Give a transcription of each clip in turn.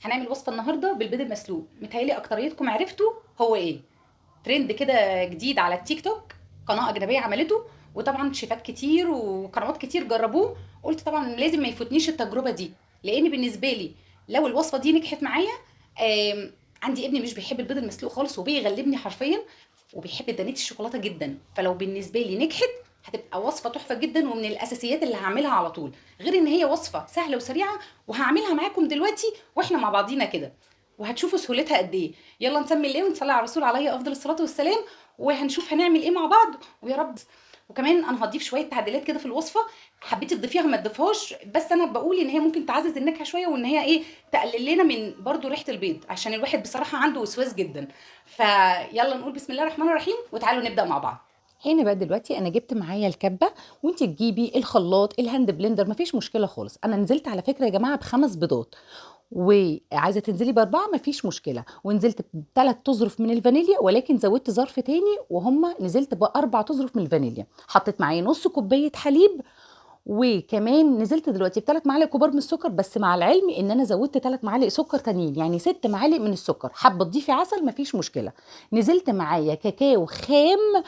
هنعمل وصفه النهارده بالبيض المسلوق. متهيألي اكتريتكم عرفتوا هو ايه، ترند كده جديد على التيك توك، قناة اجنبية عملته، وطبعا شيفات كتير وقنوات كتير جربوه. قلت طبعا لازم ما يفوتنيش التجربة دي، لان بالنسبة لي لو الوصفة دي نجحت معايا، عندي ابني مش بيحب البيض المسلوق خالص وبيغلبني حرفيا، وبيحب دانيت الشوكولاتة جدا، فلو بالنسبة لي نجحت هتبقى وصفه تحفة جدا ومن الاساسيات اللي هعملها على طول، غير ان هي وصفه سهلة وسريعة وهعملها معاكم دلوقتي واحنا مع بعضينا كده، وهتشوفوا سهولتها قد ايه. يلا نسمي الله ونصلي على الرسول عليه افضل الصلاة والسلام، وهنشوف هنعمل ايه مع بعض ويا رب. وكمان انا هضيف شوية تعديلات كده في الوصفة، حبيتي تضيفيها ما تضيفهاش، بس انا بقول ان هي ممكن تعزز النكهة شوية، وان هي ايه تقلل لنا من برضو ريحه البيض، عشان الواحد بصراحة عنده وسواس جدا. فيلا نقول بسم الله الرحمن الرحيم وتعالوا نبدا مع بعض. هنا بقى دلوقتي انا جبت معايا الكبه، وانت تجيبي الخلاط ال hand blender مفيش مشكلة خالص. انا نزلت على فكرة يا جماعة ب5 بيضات، وعايزه تنزلي ب4 مفيش مشكلة، ونزلت ب3 تظرف من الفانيليا، ولكن زودت ظرف تاني وهم نزلت ب4 تظرف من الفانيليا. حطيت معايا نص كوباية حليب، وكمان نزلت دلوقتي ب3 معالق كبار من السكر، بس مع العلم ان انا زودت 3 معالق سكر تانيين، يعني 6 معالق من السكر. حابة تضيفي عسل مفيش مشكلة. نزلت معايا كاكاو خام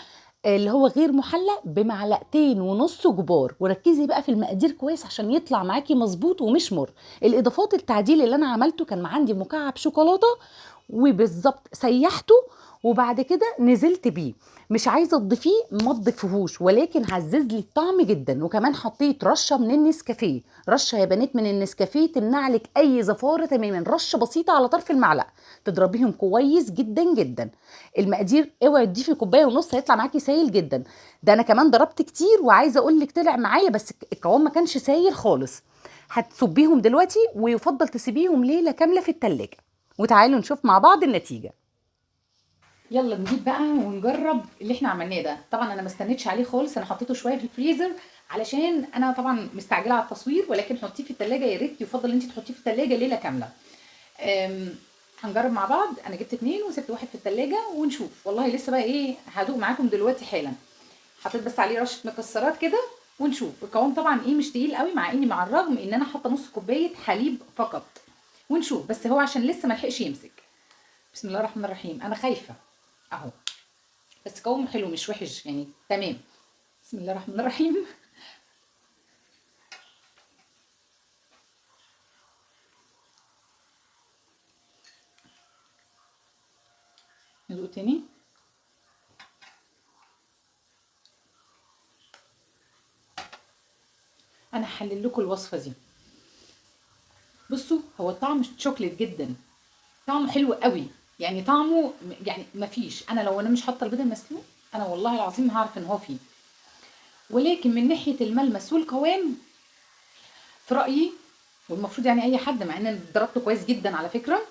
اللي هو غير محلى ب2.5 معلقة كبار، وركزي بقى في المقادير كويس عشان يطلع معاكي مظبوط ومش مر. الاضافات التعديل اللي انا عملته، كان عندي مكعب شوكولاتة وبالظبط سيحته وبعد كده نزلت بيه، مش عايزه تضيفيه ما تضيفيهوش، ولكن عزز لي الطعم جدا. وكمان حطيت رشه من النسكافيه، رشه يا بنات من النسكافيه تمنع لك اي زفاره تماما، رشه بسيطة على طرف المعلقة، تضربيهم كويس جدا جدا. المقادير اوعي تضيفي 1.5 كوباية، هيطلع معاكي سايل جدا. ده انا كمان ضربت كتير وعايزه اقول لك طلع معايا، بس القوام ما كانش سايل خالص. هتصبيهم دلوقتي، ويفضل تسيبيهم ليلة كاملة في التلاجة. وتعالوا نشوف مع بعض النتيجة. يلا نجيب بقى ونجرب اللي احنا عملناه ده. طبعا انا ما استنيتش عليه خالص، انا حطيته شوية في الفريزر علشان انا طبعا مستعجلة على التصوير، ولكن حطيه في التلاجة، يا ريت يفضل ان انت تحطيه في التلاجة ليلة كاملة. هنجرب مع بعض. انا جبت 2 وسبت 1 في التلاجة ونشوف. والله لسه بقى ايه هدوق معاكم دلوقتي حالا. حطيت بس عليه رشه مكسرات كده ونشوف القوام. طبعا ايه مش تقيل قوي، مع اني مع الرغم ان انا حاطه نص كوباية حليب فقط، ونشوف. بس هو عشان لسه ما لحقش يمسك. بسم الله الرحمن الرحيم. انا خايفة اهو، بس قوامه حلو مش وحش يعني، تمام. بسم الله الرحمن الرحيم. ندوق تاني. انا هحلل لكم الوصفة دي. بصوا هو الطعم شوكليت جدا، طعمه حلو قوي يعني، طعمه يعني مفيش. انا لو انا مش حاطه البيض المسلوق انا والله العظيم هعرف ان هو فيه، ولكن من ناحية الملمس والقوام في رايي، والمفروض يعني اي حد، مع ان ضربته كويس جدا على فكرة،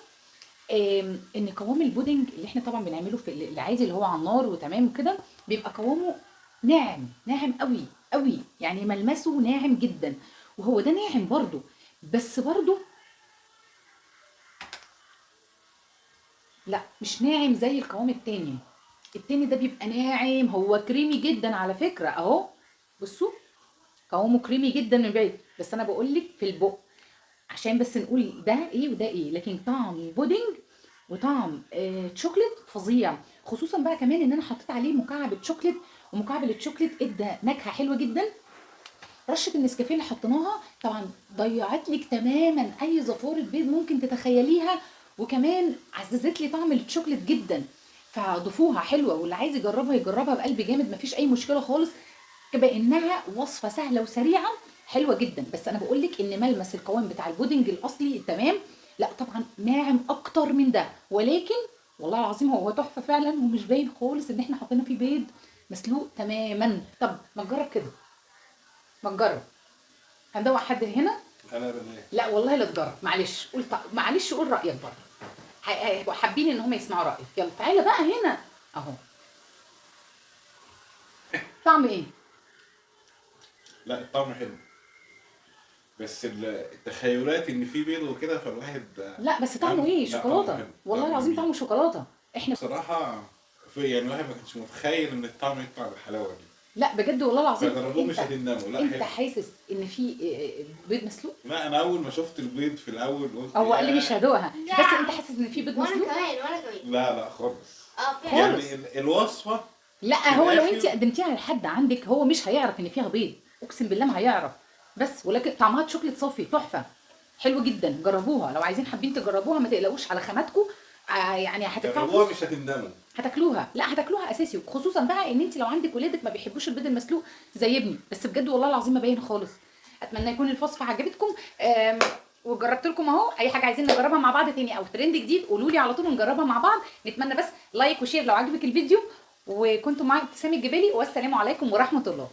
ان قوام البودنج اللي احنا طبعا بنعمله في العادي اللي هو على النار وتمام كده، بيبقى قوامه ناعم ناعم قوي قوي، يعني ملمسه ناعم جدا، وهو ده ناعم برضو، بس برضو لا مش ناعم زي القوام التاني. التاني ده بيبقى ناعم، هو كريمي جدا على فكرة اهو، بصوا قوامه كريمي جدا من بعيد، بس انا بقول لك في البق عشان بس نقول ده ايه وده ايه. لكن طعم بودنج وطعم تشوكلت فظيع، خصوصا بقى كمان ان انا حطيت عليه مكعب تشوكلت، ومكعب التشوكلت ادى نكهة حلوة جدا. رشه النسكافيه اللي حطيناها طبعا ضيعت لك تماما اي زفاره بيض ممكن تتخيليها، وكمان عززت لي طعم التشوكلت جدا. فضيفوها حلوة، واللي عايز يجربها يجربها بقلب جامد، مفيش اي مشكلة خالص، كما انها وصفه سهلة وسريعة حلوة جدا. بس انا بقول لك ان ملمس القوام بتاع البودنج الاصلي تمام، لا طبعا ناعم اكتر من ده، ولكن والله العظيم هو تحفة فعلا، ومش باين خالص ان احنا حطينا فيه بيض مسلوق تماما. طب ما نجرب كده، ما نجرب. هندوق حد هنا؟ انا بالله لا والله لا تجرب، معلش قول، معلش قول رايك برضه، هيبقوا حابين ان هم يسمعوا رايك. يلا تعالى بقى هنا اهو. طعم ايه؟ لا الطعم حلو، بس التخيلات ان في بيض وكده، فالواحد لا بس طعمه ايه؟ شوكولاتة والله العظيم، طعمه شوكولاتة. احنا بصراحة في يعني الواحد ما كانش متخيل ان الطعم يطلع بالحلاوه دي. لا بجد والله العظيم. فجربوه مش هتندموا. لا انت حلو. حاسس ان في بيض مسلوق؟ لا انا اول ما شفت البيض في الاول قلت هو قال لي مش هدوقها، لا. بس انت حاسس ان في بيض وانا مسلوق؟ كمان، وانا كمان. لا لا خالص. فعلا. خالص. يعني الوصفة لا هو لو الآخر- انت قدمتيها لحد عندك هو مش هيعرف ان فيها بيض، اقسم بالله ما هيعرف. بس ولكن طعمها شوكليت صافي تحفة، حلو جدا. جربوها لو عايزين، حابين تجربوها ما تقلقوش على خاماتكم. يعني هتدفعوا جربوها فلوس مش هتندموا، هتاكلوها. لا هتاكلوها اساسي، وخصوصا بقى ان انت لو عندك ولادك ما بيحبوش البيض المسلوق زي ابني. بس بجد والله العظيم ما باين خالص. اتمنى يكون الوصفة عجبتكم، وجربت لكم اهو. اي حاجة عايزين نجربها مع بعض تاني او ترند جديد قولوا لي على طول ونجربها مع بعض. نتمنى بس like و share لو عجبك الفيديو. وكنتم مع ابتسام الجبالي، والسلام عليكم ورحمة الله.